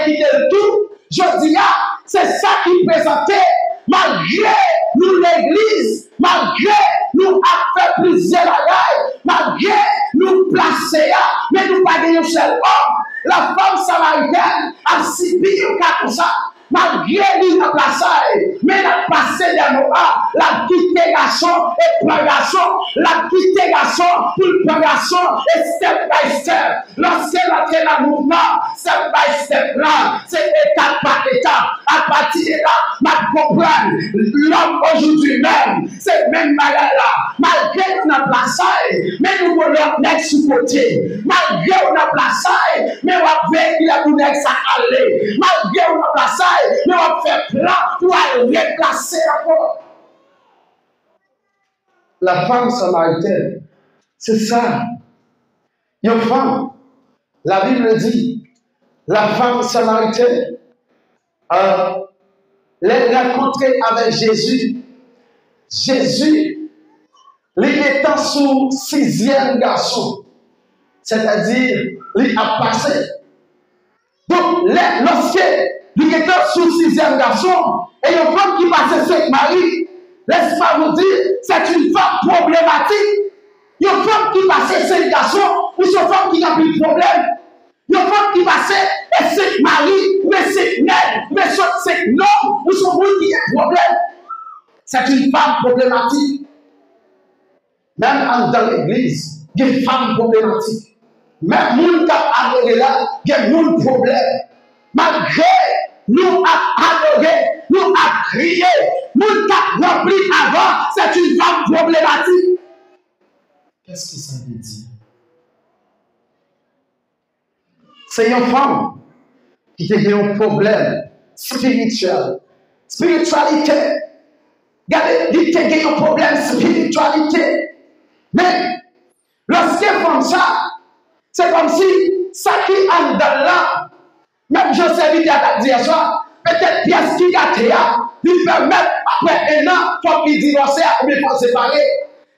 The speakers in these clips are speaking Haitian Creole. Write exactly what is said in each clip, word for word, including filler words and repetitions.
kite l tou. Jodi a, se sa ki prezante, malgre nou legliz, malgre nou ap fè plizyè bagay, malgre nou plase a, men nou pa gen yon sèl òm. La femme samaritaine ap sibi yon ka konsa. Malgre li nan plas a, men l ap pase dèyè nou a, l ap kite gason e pran gason, l ap kite gason pou l pran gason, e step by step. Lòske l antre nan mouvman step by step la, se etap pa etap. Apati de la, m ap konprann lòm ojoudu menm, se menm bagay la. Malgre nou nan plas a, men nou gon lòt nèg sou kote. Malgre w nan plas a, men w ap veye kilè pou nèg sa ale. Malgre w nan plas a, men w ap fè plan pou al replase ankò. La femme samaritaine, c'est ça. Une femme, la Bible dit, la femme samaritaine, euh, lè l rankontre avèk Jezi, Jezi, li gentan sou sizyèm gason, sètadi, li ap pase. Donk, lè, lòske li gentan sou sizyèm gason, e yon fanm ki pase senk mari, laisse-moi vous dire, c'est une femme problématique. Yon fanm ki pase senk gason, ou se yon fanm ki gen anpil pwoblèm. Yon fanm ki pase e senk mari, ou e senk nèg, ou e sot senk nonm, ou se yon moun ki gen pwoblèm. C'est une femme problématique. Menm anndan legliz, gen fanm pwoblematik. Menm moun k ap adore la, gen moun pwoblèm. Malgre nou ap adore, nou ap kriye, moun k ap ranpli avan, c'est une femme problématique. Qu'est-ce que ça veut dire? Se yon fanm ki te gen yon pwoblèm espirityèl. Espirityalite. Gade, li te gen yon pwoblèm espirityalite. Men, lòske fanm sa, se kòmsi sa ki anndan l lan, menm jan sèvitè a t ap di yèswa, petèt pyès ki gate a, li pèmèt apre en an, fòk li divòse a, oubyen fòk separe.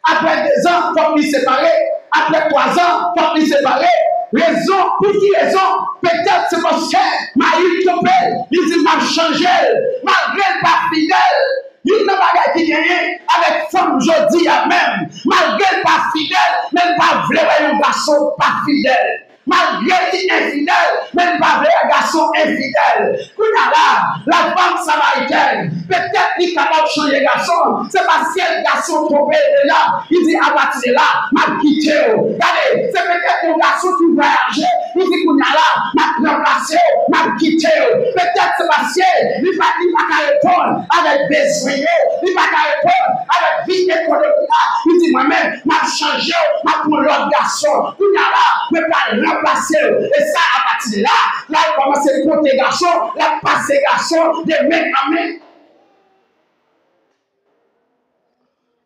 Apre de zan, fòk li separe. Apre twa zan, fòk li separe. Rezon, pou ki rezon? Petèt se paske mari l twonpe l. Li di, "M ap chanje l." Malgre l pa fidèl, youn nan bagay ki genyen avèk fanm jodi a menm, malgre l pa fidèl, men l pa vle wè yon gason pa fidèl. Malgre li enfidèl, men l pa vle wè gason enfidèl. Kounye a la, la femme samaritaine, petèt li kapab chanje gason, se paske gason twonpe l deja, li di, "Apati de la, m ap kite w." Gade, se petèt yon gason ki vwayaje, li di, "Kounye a la, m ap ranplase w, m ap kite w." Petèt se paske li pa, li pa ka reponn avèk bezwen yo, li pa ka reponn avèk vi ekonomik la, li di, "Mwen menm, m ap chanje w, m ap pran lòt gason. Kounye a la, mwen pral ranplase w." E sa, apati de la, l al kòmanse konte gason, l ap pase gason de men an men.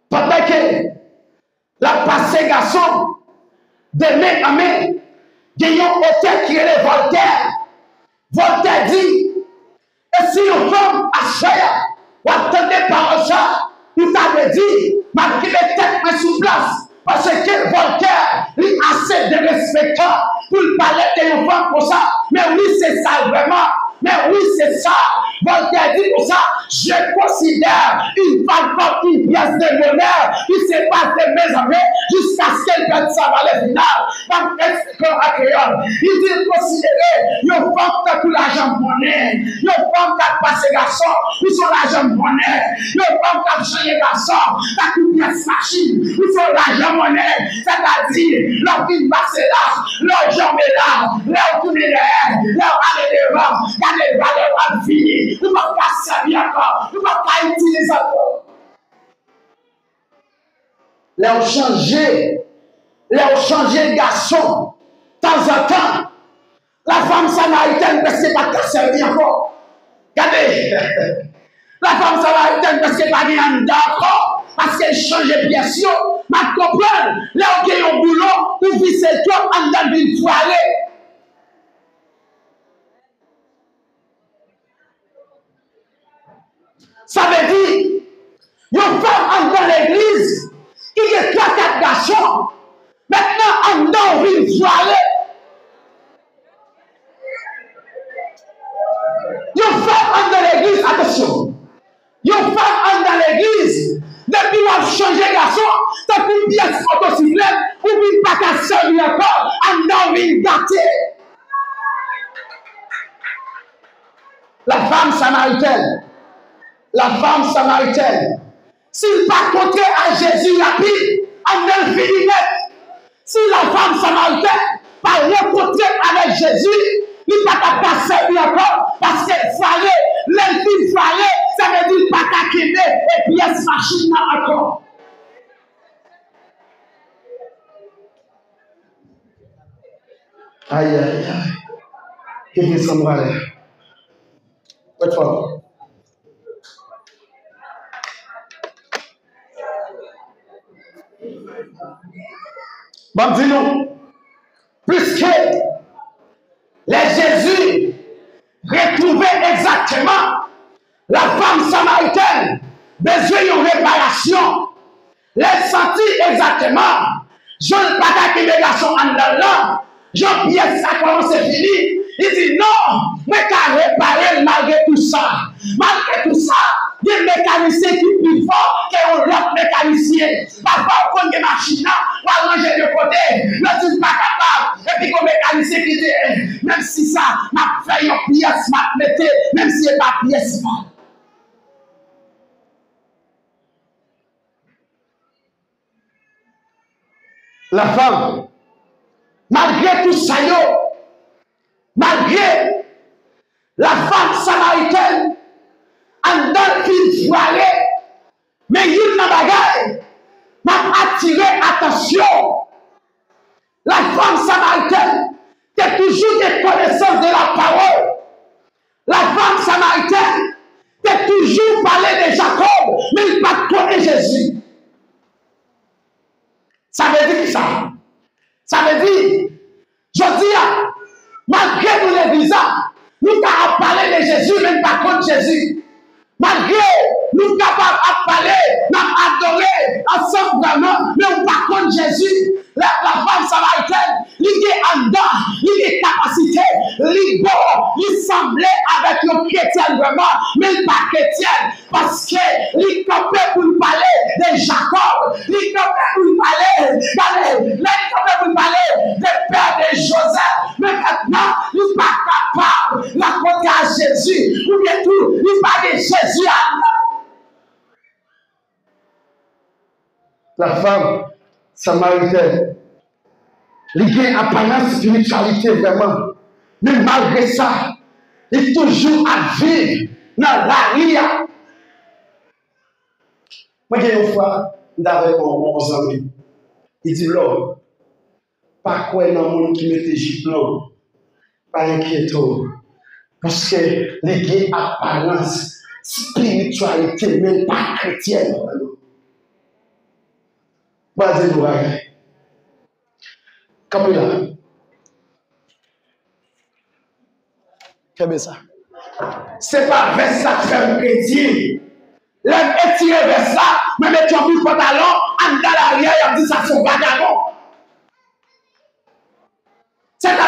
Pandan ke l ap pase gason de men an men, gen yon otè ki rele Voltaire. Voltaire di, e si yon fanm aswè a, w ap tande pawòl sa, ou ta dwe di, "M ap kenbe tèt mwen sou plas." Paske Voltaire, li ase derespektan pou l pale de yon fanm konsa. Men wi, se sa l vrèman. Men wi, se sa. Voltaire di konsa, "Je considère une femme comme une pièce de monnaie qui se passe de main en main jusqu'à ce qu'elle perde sa valeur finale." M ap eksplike an kreyòl. Li di l konsidere yon fanm tankou lajan monnen. Yon fanm k ap pase gason, ou se yon lajan monnen. Yon fanm k ap chanje gason, tankou pyès machin, ou se yon lajan monnen. Sètadi, lè w fin pase la, lè w janbe la, lè w tounen dèyè, lè w ale devan, gade valè w ap vini. Ou p ap ka sèvi ankò, ou p ap ka itilize ankò. Lè w chanje, lè w chanje gason, tanzantan, la femme samaritaine prèske pa t ka sèvi ankò. Gade, la femme samaritaine prèske pa gen anndan ankò, paske l chanje pyès yo. M ap konprann, lè w gen yon boulon, ou vise l twòp, anndan l vin fware. Sa vle di, yon fanm anndan legliz ki gen twa, kat gason, mentnan anndan w vin fware. La femme samaritaine. La femme samaritaine. Si l pa kontre a Jezi rapid, anndan l fini nèt. Si la femme samaritaine pa rankontre avèk Jezi, li pa t ap ka sèvi ankò, paske l fware. Lè l fin fware, sa vle di l pa ka kenbe e pyès machin nan ankò. Ay, ay, ay. Kenbe sa m prale. Wait for me. Ban m di nou, piske lè Jezi retwouve egzakteman, la femme samaritaine bezwen yon reparasyon. Lè l santi egzakteman jan l pa ka kenbe gason anndan l lan, jan pyès sa kòmanse fini, li di, "Non, mwen ka repare l malgre tou sa." Malgre tou sa, gen mekanisyen ki pi fò ke yon lòt mekanisyen. Pafwa, ou konn gen machin nan, w al ranje de kote, yo di l pa kapab, epi gen mekanisyen ki di, "Menm si sa, m ap fè yon pyès, m ap mete, menm si e pa pyès pa l." La femme, malgre tou sa yo, malgre la femme samaritaine anndan l fin fware, men youn nan bagay m ap atire atansyon. La femme samaritaine te toujou gen konesans de la parole. La femme samaritaine te toujou pale de Jakòb, men li pa t konnen Jezi. Sa vle di kisa? Sa vle di, jodi a, malgre nou legliz la, nou ka ap pale de Jezi, men nou pa konn Jezi. Malgre nou kapab ap pale, n ap adore ansanm vrèman, men ou pa konn Jezi. La, la femme samaritaine, li gen anndan, li gen kapasite, li bo, li sanble avèk yon kretyèn vrèman, men li pa kretyèn, paske li kanpe pou l pale de Jakòb, li kanpe pou l pale, gade, lè li kanpe pou l pale de pè de Jozèf, men mentnan, li pa kapab rakonte a Jezi, oubyen tou, li pa gen Jezi anndan. La femme samaritaine, li gen aparans espirityalite vrèman, men malgre sa, li toujou ap viv nan lari a. Mwen gen yon fwa, m t avèk yon, yon zanmi, li di, "Bro, pa kwè nan moun ki mete jip long, pa enkyete w, paske li gen aparans espirityalite, men l pa kretyèn." Mwen di nou bagay. Kanpe la. Kenbe sa. Se pa vès la k fè m kretyen. Lè m etire vès la, mwen mete yon bout pantalon, anndan lari a, y ap di sa se yon vagabon. Se pa